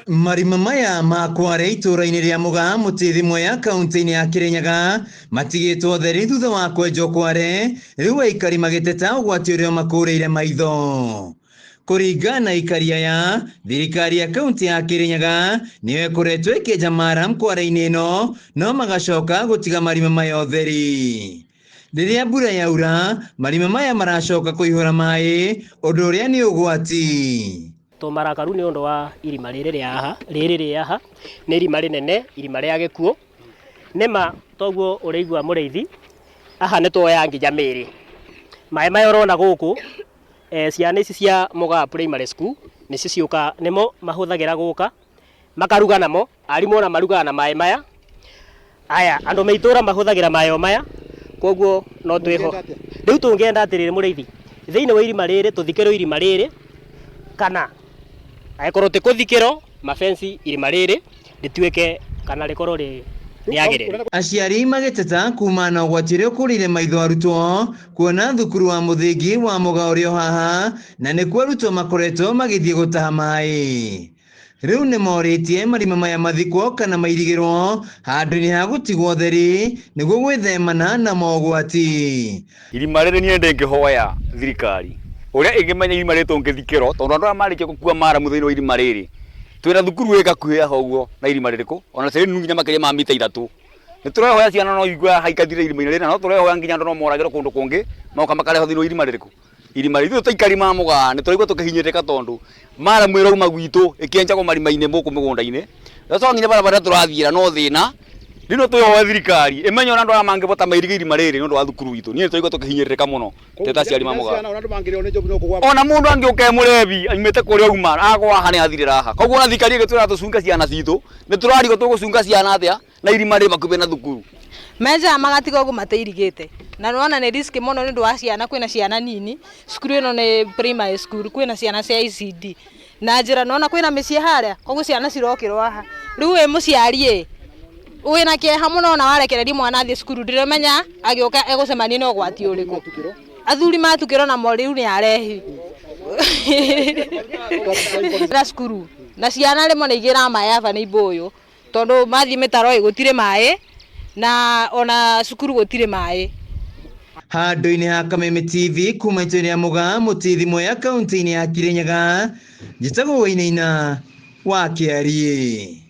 Marima maya ma Kware itũũra-inĩ rĩa Mũgaa Mũtĩthi Mwea kaunti-inĩ ya Kĩrĩnyaga matigĩtwo theri thutha wa kwenjwo kware, rĩu aikari magĩteta ũgwati ũrĩa ũmakũrĩire maitho. Kũringana na aikari aya, thirikari ya kaunti ya Kĩrĩnyaga nĩyo ĩkoretwo ĩkĩenja maram kware-inĩ ĩno, no magacoka gũtiga marima maya ũtheri. Rĩrĩa mbura yaura, marima maya maracoka kũihũra maĩ, ũndũ ũrĩa nĩ ũgwati. Tũmarakaru nĩ ũndũ wa irima rĩrĩ rĩa haha, rĩrĩ rĩ haha, nĩ irima rĩnene, irima rĩa gĩkuũ. Nĩma toguo ũraigua mũrĩithi, haha nĩ tuoya nginya mĩĩrĩ. Maĩ maya ũrona gũkũ, ciana ici cia Mũgaa Primary School, nĩcio ciũkaga, nĩmo mahũthagĩra gũka, makaruga namo, arimũ ona marugaga na maĩ maya. Aya, andũ me itũra mahũthagĩra maĩ o maya, koguo no twĩho. Rĩu tũngĩenda atĩrĩrĩ mũrĩithi, thĩinĩ wa irima rĩrĩ tũthikĩrwo irima rĩrĩ, kana angĩkorwo ti kũthikĩrwo, mafensi irima rĩrĩ rĩtuĩke kana rĩkorwo rĩ rĩagĩrĩru. Aciari magĩteta kumana na ũgwati ũrĩa ũkũrĩire maitho arutwo kuona thukuru wa mũthingi wa Mũgaa ũrĩ o haha na nĩkuo arutwo makoretwo magĩthiĩ gũtaha maĩ. Rĩu nĩ morĩtie marima maya mathikwo kana mairigĩrwo handũ-inĩ ha gũtigwo theri nĩguo gwĩthemana na mogwati. Irima rĩrĩ niĩ ndĩngĩhoya thirikari ũrĩa ĩngĩmenya irima rĩrĩ tũngĩthikĩrwo, tondũ andũ aya marĩkia gũkua maramu thĩinĩ wa irima rĩrĩ, twĩna thukuru ĩ gakuhĩ haha ũguo na irima rĩrĩkũ, ona tĩri nginya makĩria ma mita 3. Nĩ tũrehoya ciana no igue haha ikathira irima-inĩ rĩrĩ, na no tũrehoya nginya andũ no moragĩrwo kũndũ kũngĩ moka makarehwo thĩinĩ wa irima rĩrĩkũ. Irima rĩrĩ. Ithuĩ tũikari ma Mũgaa nĩ tũraigua tũkĩhinyĩrĩrĩka tondũ maramu ĩrauma gwitũ ĩkĩenjagwo marima-inĩ gũkũ mĩgũnda-inĩ. Ĩgacoka nginya barabara ĩrĩa tũrathiĩra no thĩna. Rĩu no twĩhoe thirikari ĩmenye ũrĩa andũ aya mangĩbota mairige irima rĩrĩ nĩ ũndũ wa thukuru itũ. Niĩ nĩ tũraigua tũkĩhinyĩrĩrĩka mũno twĩ ta aciari ma Mũgaa. Ona mũndũ angĩũka e mũrebi aumĩte kũrĩa auma agwa haha nĩ athirĩra haha. Koguo ona thirikari ĩgĩtwĩra tũcunge ciana citũ nĩ tũrarigwo tũgũcunga ciana atĩa na irima rĩ hakuhĩ na thukuru. Menjaga magatiga ũguo matairigĩte na nĩwona nĩ risk mũno nĩ ũndũ wa ciana, kwĩna ciana nini, cukuru ĩno nĩ primary school, kwĩna ciana cia ECD na njĩra nĩwona kwĩna mĩciĩ harĩa, koguo ciana cirokĩrwo haha, rĩu wĩ mũciari ĩ, wĩna kĩeha mũno ona warekereria mwana athiĩ cukuru ndũramenya agĩũka egũcemania na ũgwati ũrĩkũ. Athuri matukĩrwo namo rĩu nĩ arehi na cukuru na ciana rĩmwe nĩ igĩraga maĩ aba nĩ ibũyũ. Tondũ mathiĩ mĩtaro ĩ gũtirĩ maĩ na ona cukuru gũtirĩ maĩ. Handũ-inĩ ha Kameme TV kuma itũra rĩa Mũgaa Mũtithi Mwea kaunti-inĩ ya Kirinyaga, njĩtagwo Wainaina wa Kĩariĩ.